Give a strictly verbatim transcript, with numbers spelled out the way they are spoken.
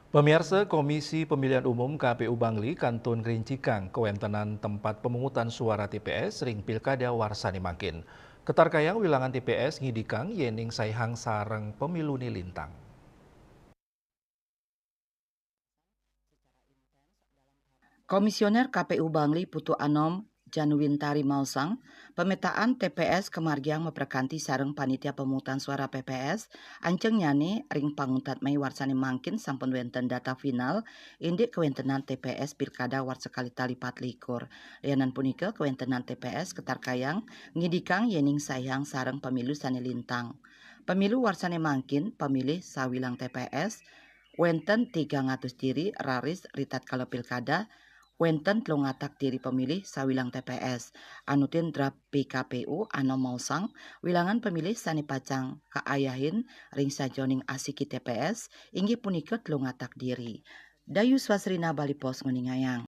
Pamiarsa, Komisi Pemilihan Umum K P U Bangli kantun ngrincikang kawentenan tempat pemungutan suara T P S ring Pilkada warsane mangkin. Ketarkayang wilangan T P S ngidikang yening saihang sareng pemilune lintang. Komisioner K P U Bangli Putu Anom Januwintari maosang, pemetaan T P S kamargiang maprekanti sareng panitia pemungutan suara P P S, ancengnyane ring panguntat Mei warsane mangkin sampun wenten data final indik kawentenan T P S Pilkada warsa kalih tali patlikur. Lianan punika, kawentenan T P S katarkayang ngidikang yening saihang sareng pemilu sane lintang. Pemilu warsane mangkin, pemilih sawilang T P S wenten tigang atus diri, raris ritatkala pilkada wenten telung atak diri pemilih sawilang T P S. Anutin draft P K P U anom maosang, wilangan pemilih sane pacang kaayahin ring sajeroning asiki T P S inggih punika telung atak diri. Dayu Swasrina, Bali Post, nguningayang.